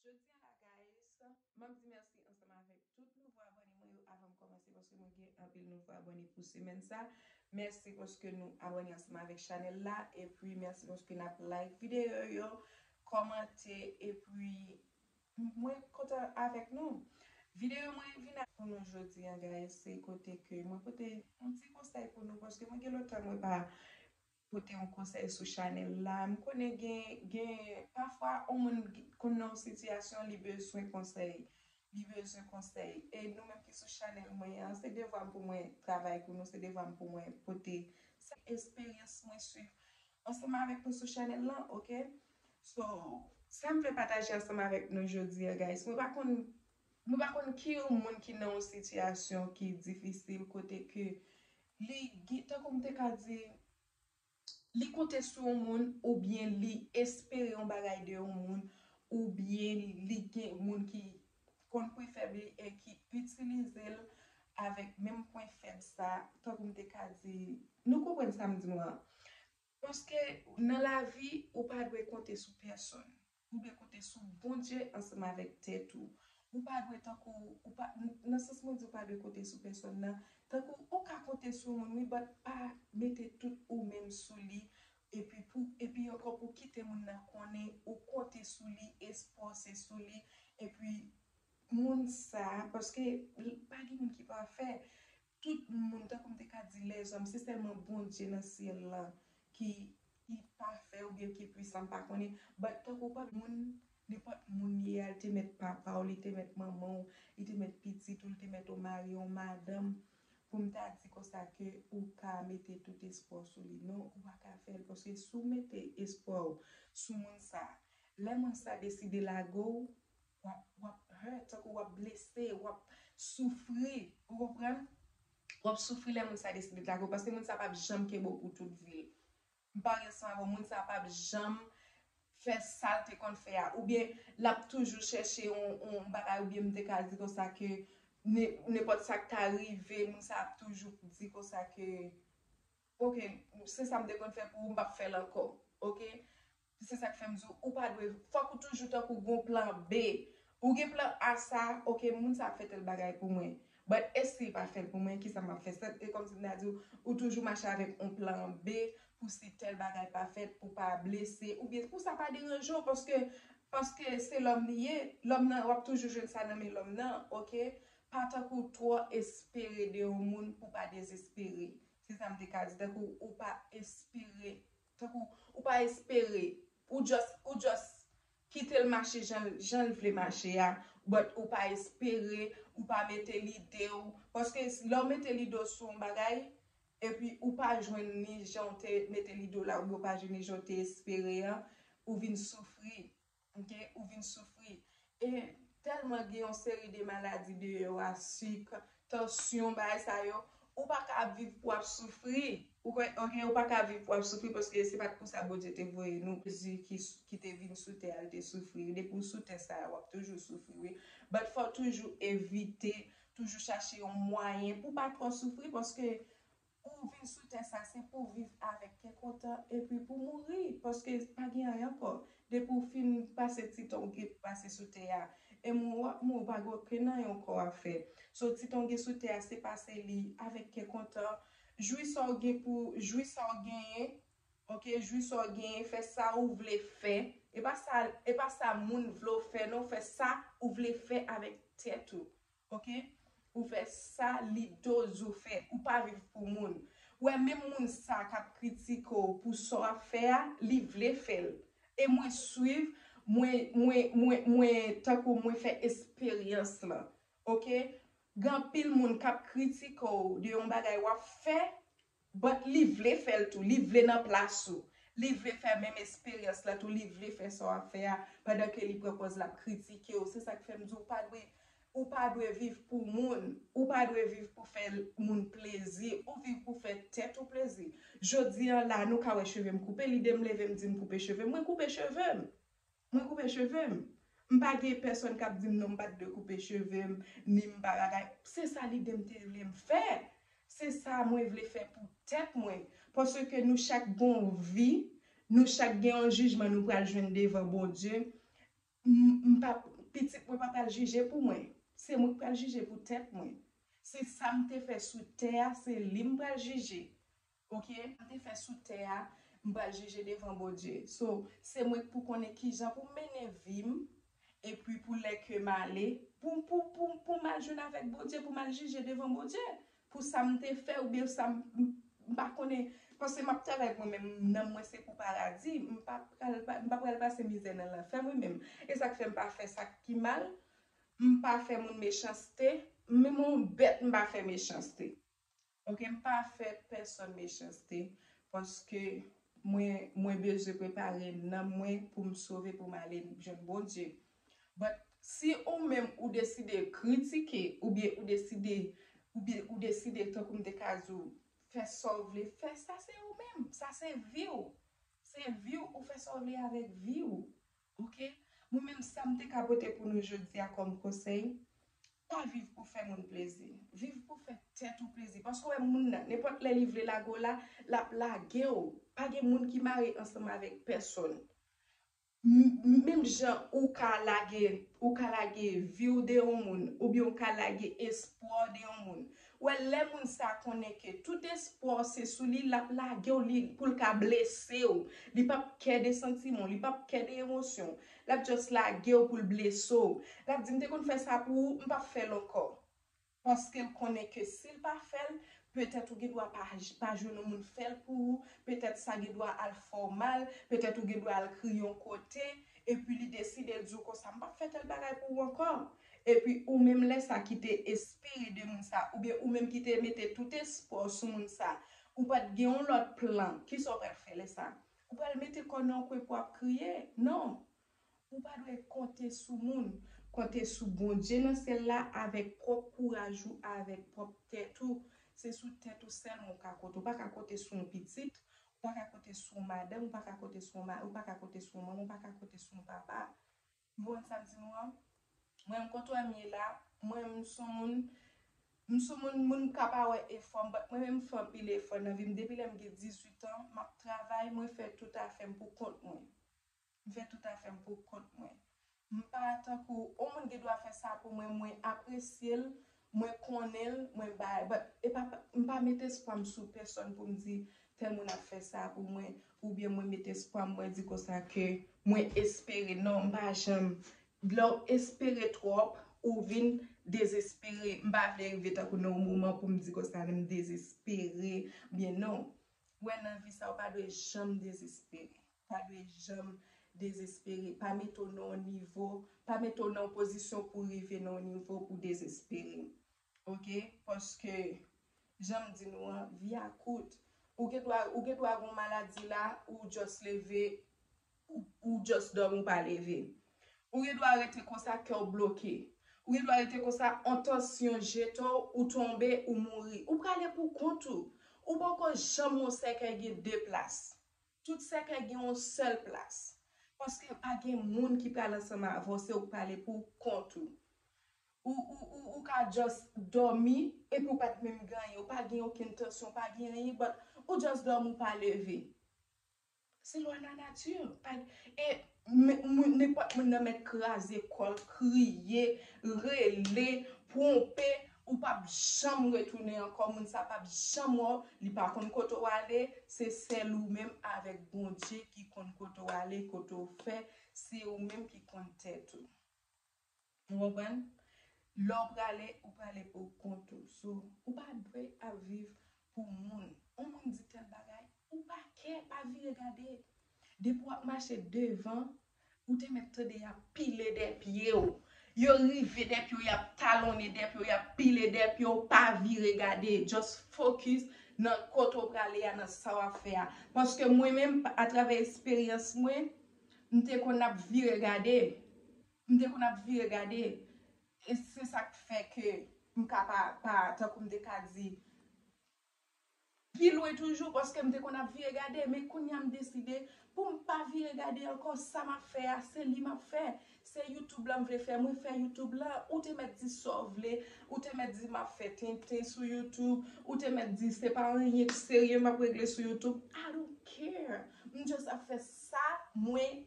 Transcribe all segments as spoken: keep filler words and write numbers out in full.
Jodi a la, guys, m ap di mèsi ansanm avèk tout nouvo abòne mwen yo avan m kòmanse, paske mwen gen anpil nouvo abòne pou semèn sa. Mèsi paske nou abòne ansanm avèk chanèl la, epi mèsi paske n ap like videyo yo, kòmante, epi mwen kontan avèk nou. Videyo mwen vin ak pou nou jodi a, guys, se kote ke mwen pote yon ti konsèy pou nou, paske mwen gen lontan mwen pa pote yon konsèy sou chanèl la. M konnen gen, gen, pafwa, yon moun konn nan yon sitiyasyon, li bezwen konsèy. Li bezwen konsèy. E nou menm ki sou chanèl mwen an, se devwa m pou mwen travay pou nou, se devwa m pou mwen pote sa esperyans mwen swiv ansanm avèk nou sou chanèl lan, oke? So, sa m vle pataje ansanm avèk nou jodi a, guys. Mwen pa konn, mwen pa konn ki yon moun ki nan yon sitiyasyon ki difisil, kote ke li, tankou m te ka di, li konte sou yon moun, oubyen li espere yon bagay de yon moun, oubyen li gen moun ki konn pwen fèb li e ki itilize l avèk menm pwen fèb sa, tankou m te ka di, nou konprann sa m di nou an. Paske nan lavi, ou pa dwe konte sou pèsonn. Ou dwe konte sou Bondye ansanm avèk tèt ou. Ou pa dwe tankou, ou pa, nan sans mwen di ou pa dwe konte sou pèsonn nan, tankou ou ka konte sou moun wi, but pa mete tout ou menm sou li, epi pou, epi ankò pou kite moun nan konnen ou konte sou li, espwa w se sou li, epi moun sa, paske pa gen moun ki pafè. Tout moun, tankou m te ka di lèzòm, se sèlman Bondye nan syèl la ki, ki pafè oubyen ki pwisan, m pa konnen. But tankou pa moun, nenpòt moun li ye a, li te mèt papa w, li te mèt manman w, li te mèt pitit ou, li te mèt yon mari, yon madanm, pou m ta di konsa ke ou ka mete tout espwa w sou li. Non, ou pa ka fè l, paske si w mete espwa w sou moun sa, lè moun sa deside lage w, w ap, w ap hurt, tankou w ap blese, w ap soufri, ou konprann? W ap soufri lè moun sa deside lage w, paske moun sa p ap janm kenbe w pou tout vi l. M parèt ansanm avè w, moun sa p ap janm fè sa l te konn fè a, oubyen l ap toujou chèche yon, yon bagay, oubyen m te ka di konsa ke ne-, nenpòt sa k ta rive, moun sa ap toujou di konsa ke, oke, se sa m te konn fè pou ou, m p ap fè l ankò, oke? Se sa k fè m di w, ou pa dwe, fòk ou toujou tankou gon plan B. Ou gen plan A sa, oke, moun sa ap fè tèl bagay pou mwen. But e si l pa fè l pou mwen, kisa m ap fè? Se, e kòmsi m ta di w, ou toujou mache avèk yon plan B pou si tèl bagay pa fèt, pou pa blese, oubyen pou sa pa deranje w, paske, paske se lòm li ye, lòm nan, w ap toujou jwenn sa nan men lòm nan, oke? Pa tankou twò espere de yon moun pou pa dezespere. Se sa m te ka di, tankou ou pa espere, tankou ou pa espere, ou just, ou just kite l mache jan, jan l vle mache a, but ou pa espere, ou pa mete lide w, paske lè w mete lide w sou yon bagay, epi ou pa jwenn li jan w te mete lide w la, oubyen ou pa jwenn li jan w te espere an, ou vin soufri, oke, ou vin soufri. E tèlman gen yon seri de maladi deyò a, sik, tansyon, bagay sa yo, ou pa ka ap viv pou ap soufri. Ou kwè, oke, ou pa ka viv pou ap soufri, paske se pa t pou sa Bondye te voye nou. Jezi ki, ki te vin sou tè a, li te soufri. Depi w sou tè sa a, w ap toujou soufri, wi. But fò w toujou evite, toujou chache yon mwayen pou pa twò soufri, paske ou vin sou tè sa, se pou w viv avèk kè kontan epi pou w mouri, paske pa gen anyen ankò. Depi w fin pase ti tan w gen pou pase sou tè a, e mouri w ap mouri, w pa gen okenn anyen ankò w ap fè. So, ti tan w gen sou tè a, se pase li avèk kè kontan. Jwi sa w gen pou, jwi sa w genyen, oke, jwi sa w genyen, fè sa ou vle fè. E pa sa, e pa sa moun vle w fè, non, fè sa ou vle fè avèk tèt ou. Oke? Ou fè sa lide w di w fè. Ou pa viv pou moun. Ou wè, menm moun sa k ap kritike w pou sa w ap fè a, li vle fè l. E mwen swiv, mwen, mwen, mwen, mwen, tankou mwen fè esperyans lan. Oke? Gen anpil moun k ap kritike w de yon bagay w ap fè, but li vle fè l tou, li vle nan plas ou. Li vle fè menm esperyans la tou, li vle fè sa w ap fè a, pandan ke li pran pòz l ap kritike w. Se sa k fè m di w pa dwe, ou pa dwe viv pou moun, ou pa dwe viv pou fè moun plezi, ou viv pou fè tèt ou plezi. Jodi an la, nou ka wè cheve m koupe, lide m leve m di m koupe cheve m, mwen koupe cheve m. Mwen koupe cheve m. M pa gen pèsonn k ap di m non, m pa t dwe koupe cheve m, ni m pa bagay. Se sa lide m te vle m fè. Se sa mwen vle fè pou tèt mwen. Paske nou chak gen yon vi, nou chak gen yon jijman nou pral jwenn devan Bondye. M, m pa, Pitit mwen pa pral jije pou mwen. Se mwen ki pral jije pou tèt mwen. Se sa m te fè sou tè a, se li m pral jije. Ok? Sa m te fè sou tè a, m pral jije devan Bondye. So, se mwen ki pou konnen kijan pou m mennen vi m, epi pou lè ke m ale, pou, pou, pou, pou m al jwenn avèk Bondye, pou m al jije devan Bondye. Pou sa m te fè oubyen sa m, m, m pa konnen. Paske m ap travay pou mwen menm, nanm mwen se pou paradi. M pa pral, m pa pral pase mizè nan lanfè mwen menm. E sa k fè m pa fè sa ki mal, m pa fè moun mechanste, menm yon bèt m pa fè mechanste. Ok, m pa fè pèsonn mechanste, paske mwen, mwen bezwen prepare nanm mwen pou m sove, pou m ale jwenn Bondye. But si ou menm ou deside kritike, oubyen ou deside, oubyen ou deside, tankou m te ka di w, fè sa w vle fè, sa se ou menm, sa se vi w. Se vi w, ou fè sa w vle avèk vi w. Ok? Mwen menm, sa m te ka pote pou nou jodi a kòm konsèy, pa viv pou fè moun plezi. Viv pou fè tèt ou plezi. Paske w wè moun nan, nenpòt lè li vle lage w la, l ap lage w. Pa gen moun ki mare ansanm avèk pèsonn. M- Menm jan ou ka lage, ou ka lage vi w de yon moun, oubyen ou ka lage espwa w de yon moun. Wè, lè moun sa konnen ke tout espwa w se sou li, l ap lage w li pou l ka blese w. Li p ap kè de santiman w, li p ap kè de emosyon w. L ap just lage w pou l blese w. L ap di, "M te konn fè sa pou ou, m p ap fè l ankò." Paske l konnen ke si l pa fè l, petèt ou gen dwa pa, pa jwenn yon moun fè l pou ou, petèt sa gen dwa al fè w mal, petèt ou gen dwa al kriye yon kote, epi li deside l di w konsa, "M p ap fè tèl bagay pou ou ankò." Epi ou menm lè sa ki te espere de moun sa, oubyen ou menm ki te mete tout espwa w sou moun sa, ou pa t gen yon lòt plan, kisa w pral fè lè sa? Ou pral mete kò w nan yon kwen pou w ap kriye? Non. Ou pa dwe konte sou moun. Konte sou Bondye nan syèl la avèk pwòp kouraj ou, avèk pwòp tèt ou. Se sou tèt ou sèlman ou ka konte. Ou pa ka konte sou yon pitit, ou pa ka konte sou yon madanm, ou pa ka konte sou yon mari, ou pa ka konte sou yon manman, ou pa ka konte sou yon papa. Ou konprann sa m di nou an? Mwen, m kontwè m ye la, mwen, m son moun, m son moun, moun ka pa wè efò m, but mwen menm, m fè anpil efò nan vi m. Depi lè m gen dizuit an, m ap travay, mwen fè tout afè m pou kont mwen. M fè tout afè m pou kont mwen. M pa tankou, yon moun gen dwa fè sa pou mwen, mwen apresye l, mwen konnen l, mwen bay, but e pa, m pa met espwa m sou pèsonn pou m di, "Tèl moun ap fè sa pou mwen," oubyen mwen met espwa m, mwen di konsa ke mwen espere. Non, m pa janm. Lè w espere twòp, ou vin dezespere. M pa vle rive tankou nan yon moman pou m di konsa, m dezespere, oubyen non. Wè, nan vi sa, ou pa dwe janm dezespere. Pa dwe janm dezespere. Pa mete w nan yon nivo, pa mete w nan yon pozisyon pou rive nan yon nivo pou dezespere. Ok? Paske, jan m di nou an, vi a kout. Ou gen dwa, ou gen dwa gen yon maladi la, ou just leve, ou, ou just dòmi, ou pa leve. Ou gen dwa rete konsa, kè w bloke. Ou gen dwa rete konsa, yon tansyon jete w, ou tonbe, ou mouri. Ou prale pou kont ou. Ou poko janm yon sèkèy gen de plas. Tout sèkèy gen yon sèl plas. Paske pa gen moun ki pral ansanm avè w, se ou k prale pou kont ou. Ou, ou, ou, ou ka just dòmi, epi ou pa t menm gen anyen, ou pa gen okenn tansyon, ou pa gen anyen, but ou just dòmi, ou pa leve. Se lwa lanati. Pa, e m- moun, nenpòt moun nan mèt kraze kò l, kriye, rele, twonpe, ou p ap janm retounen ankò. Moun sa p ap janm wè w, li pa konn kote w ale, se sèl ou menm avèk Bondye ki konn kote w ale, kote w fè, se ou menm ki konn tèt ou. Ou konprann? Lè w prale, ou prale pou kont ou. So, ou pa dwe ap viv pou moun. Yon moun di tèl bagay, ou pa kè, pa vire gade. Depi w ap mache devan, ou te mèt tande y ap pile dèpye w. Yo rive dèpye w, y ap talonnen dèpye w, y ap pile dèpye w, pa vire gade. Just focus nan kote w prale a, nan sa w ap fè a. Paske mwen menm, atravè esperyans mwen, m te konn ap vire gade. M te konn ap vire gade. E se sa k fè ke m ka pa, pa, tankou m te ka di, pi lwen toujou, paske m te konn ap vire gade. Men kounye a m deside pou m pa vire gade ankò. Sa m ap fè a, se li m ap fè. Se YouTube la m vle fè, mwen fè YouTube la. Ou te mèt di sa w vle, ou te mèt di m ap fè tenten sou YouTube, ou te mèt di se pa anyen k serye m ap regle sou YouTube. I don't care. M just ap fè sa mwen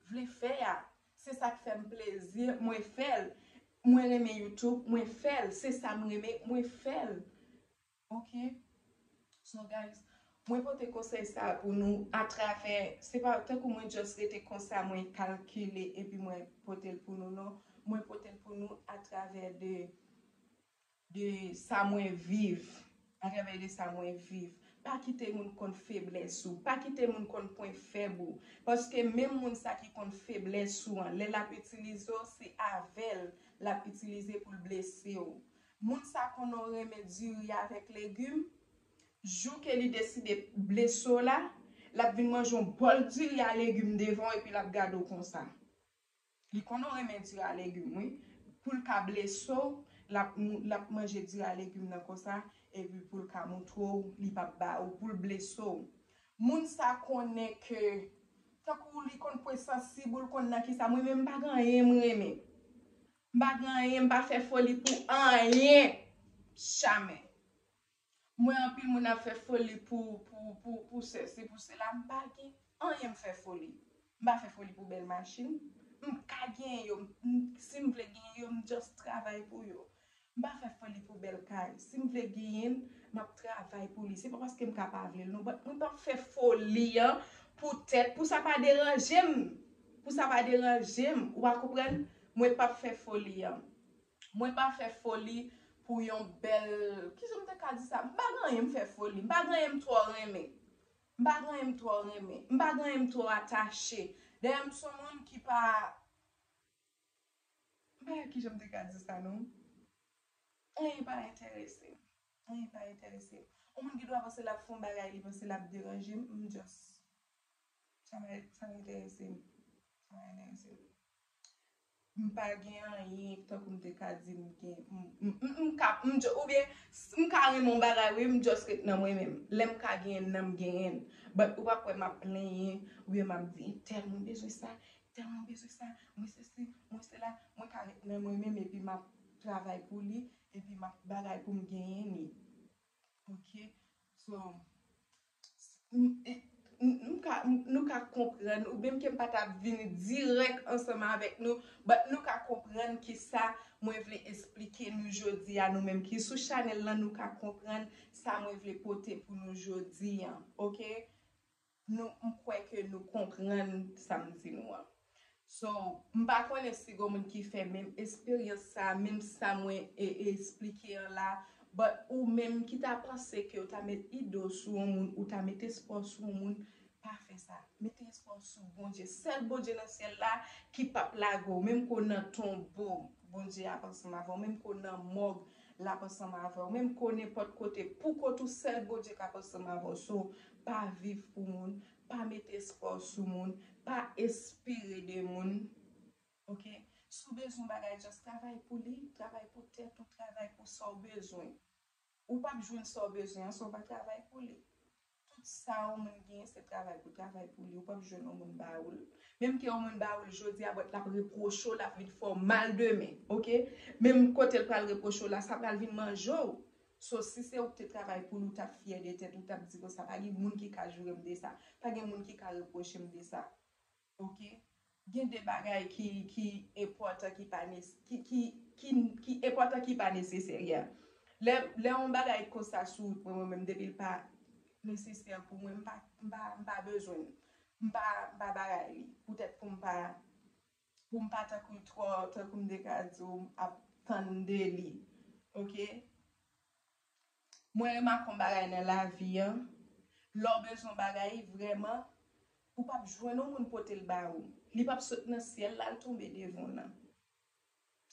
vle fè a. Se sa k fè m plezi, mwen fè l. Mwen renmen YouTube, mwen fè l. Se sa m renmen, mwen fè l. Ok? So, guys, mwen pote konsèy sa pou nou atravè, se pa tankou mwen just rete konsa, mwen kalkile epi mwen pote l pou nou, non. Mwen pote l pou nou atravè de, de sa mwen viv, atravè de sa mwen viv. Pa kite moun konn feblès ou, pa kite moun konn pwen fèb ou. Paske menm moun sa ki konn feblès ou an, lè l ap itilize w, se avè l l ap itilize pou l blese w. Moun sa konnen w renmen diri avèk legim, jou ke li deside blese w la, l ap vin manje yon bòl diri a legim devan w epi l ap gade w konsa. Li konnen w renmen diri a legim, wi. Pou l ka blese w, l ap, l ap manje diri a legim nan konsa, epi pou l ka montre w, li p ap ba ou, pou l blese w. Moun sa konnen ke, tankou li konn pwen sansib ou, l konn nan kisa, mwen menm m pa gen anyen m renmen. M pa gen anyen, m pa fè foli pou anyen. Jamè. Mwen anpil moun ap fè foli pou, pou, pou, pou sesi, pou sela, m pa gen anyen m fè foli. M pa fè foli pou bèl machin. M ka genyen yo, m, si m vle genyen yo, m just travay pou yo. M pa fè foli pou bèl kay. Si m vle genyen l, m ap travay pou li. Se pa paske m ka pa vle l, non. But mwen p ap fè foli an poutèt, pou sa pa deranje m. Pou sa pa deranje m. Ou pa konprann? Mwen p ap fè foli an. Mwen pa fè foli pou yon bèl, kijan m te ka di sa? M pa gen anyen m fè foli. M pa gen anyen m twò renmen. M pa gen anyen m twò renmen. M pa gen anyen m twò atache. Dayè, m se yon moun ki pa, m pa, kijan m te ka di sa, non? Anyen pa enterese m. Anyen pa enterese m. Yon moun gen dwa panse l ap fè yon bagay, li panse l ap deranje m, m just, sa pa, sa pa enterese m. Sa pa enterese m. M pa gen anyen tankou m te ka di m gen, m, m, m, m ka, m ju-, oubyen, s-, m ka renmen yon bagay, wi, m just ret nan mwen menm. Lè m ka genyen l, m genyen l. But ou p ap wè m ap plenyen, oubyen m ap di, entèl mwen bezwen sa, entèl mwen bezwen sa, mwen sesi, mwen sela, mwen ka ret nan mwen menm, epi m ap travay pou li, epi m ap bagay pou m genyen li. Ok? So, m, e, m, m ka, m, nou ka konprann, ou menm ke m pa t ap vini dirèk ansanm avèk nou, but nou ka konprann kisa mwen vle esplike nou jodi a, nou menm ki sou chanèl lan, nou ka konprann sa mwen vle pote pou nou jodi a, ok? Nou, m kwè ke nou konprann sa m di nou an. So, m pa konnen si gon moun ki fè menm esperyans sa, menm sa mwen e, e esplike an la, but ou menm ki ta panse ke w ta met ido sou yon moun, ou ta met espwa sou yon moun, pa fè sa. Mete espwa w sou Bondye. Sèl Bondye nan syèl la ki p ap lage w. Menm ke w nan tonbo, Bondye ap ansanm avè w. Menm ke w nan mòg, l ap ansanm avè w. Menm ke w nenpòt kote, pou kont ou, sèl Bondye k ap ansanm avè w. So, pa viv pou moun, pa mete espwa w sou moun, pa espere de moun. Ok? Si w bezwen yon bagay, just travay pou li, travay pou tèt ou, travay pou sa w bezwen. Ou p ap jwenn sa w bezwen an si w pa travay pou li. Tout sa yon moun genyen, se travay pou travay pou li. Ou p ap jwenn yon moun ba ou l. Menm ke yon moun ba ou l jodi a, but l ap repwoche w, l ap vin fè w mal demen, ok? Menm kote l pral repwoche w la, sa pral vin manje w. So, si se ou ki te travay pou li, ou t ap fyè de tèt ou, ou t ap di konsa, pa gen moun ki ka joure m de sa, pa gen moun ki ka repwoche m de sa. Ok? Gen de bagay ki, ki enpòtan ki pa nes-, ki, ki, ki, ki enpòtan ki pa nesesè a. Lè, lè yon bagay konsa sou wout mwen, mwen menm, depi l pa nesesè pou mwen, m pa, m pa, m pa bezwen l. M pa, m pa bagay li. Poutèt pou m pa, pou m pa tankou twò, tankou m te ka di w, ap tann de li. Ok? Mwen remake yon bagay nan lavi an, lè w bezwen yon bagay vrèman, ou p ap jwenn yon moun pote l ba ou. Li p ap sot nan syèl la, l tonbe devan w nan.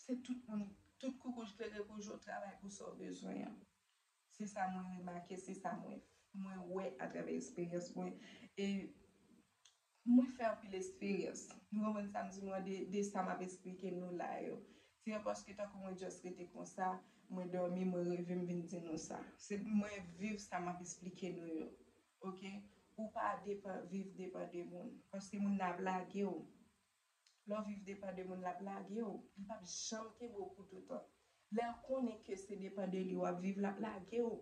Se tout moun, tout koukouj klere pou je w travay pou sa w bezwen an. Se sa mwen remake, se sa mwen, mwen wè atravè esperyans mwen. E Mwen fè anpil esperyans. Nou konprann sa m di nou an de, de sa m ap esplike nou la yo. Se pa paske tankou mwen just rete konsa, mwen dòmi, mwen reve, m vin di nou sa. Se mwen viv sa m ap esplike nou yo. Ok? Ou pa depan, viv depan de moun. Paske moun nan ap lage w. Lè w viv depan de moun, l ap lage w. Li p ap janm kenbe w pou toutan. Lè l konnen ke se depan de li w ap viv, l ap lage w.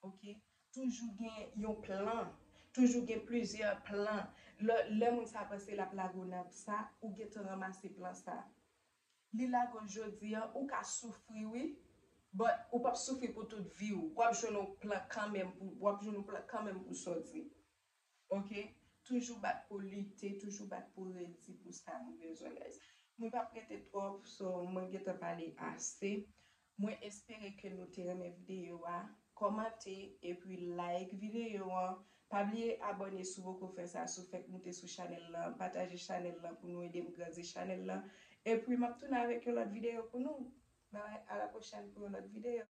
Ok? Toujou gen yon plan. Toujou gen plizyè plan. Lè, lè moun sa panse l ap lage w nan sa, ou gentan ranmase plan sa. Li lage w jodi a, ou ka soufri wi, but ou p ap soufri pou tout vi w. W ap jwenn yon plan kanmenm pou, w ap jwenn yon plan kanmenm pou sòti. Ok? Toujou bat pou lite, toujou bat pou redi pou sa nou bezwen, guys. Mwen p ap rete twòp, so mwen gentan pale ase. Mwen espere ke nou te renmen videyo a. Kòmante epi like videyo an. Pa bliye abòne si w poko fè sa, si w fèk moute sou chanèl lan. Pataje chanèl lan pou nou ede m grandi chanèl lan. Epi m ap tounen avèk yon lòt videyo pou nou. Bye bye, a la pwochèn pou yon lòt videyo.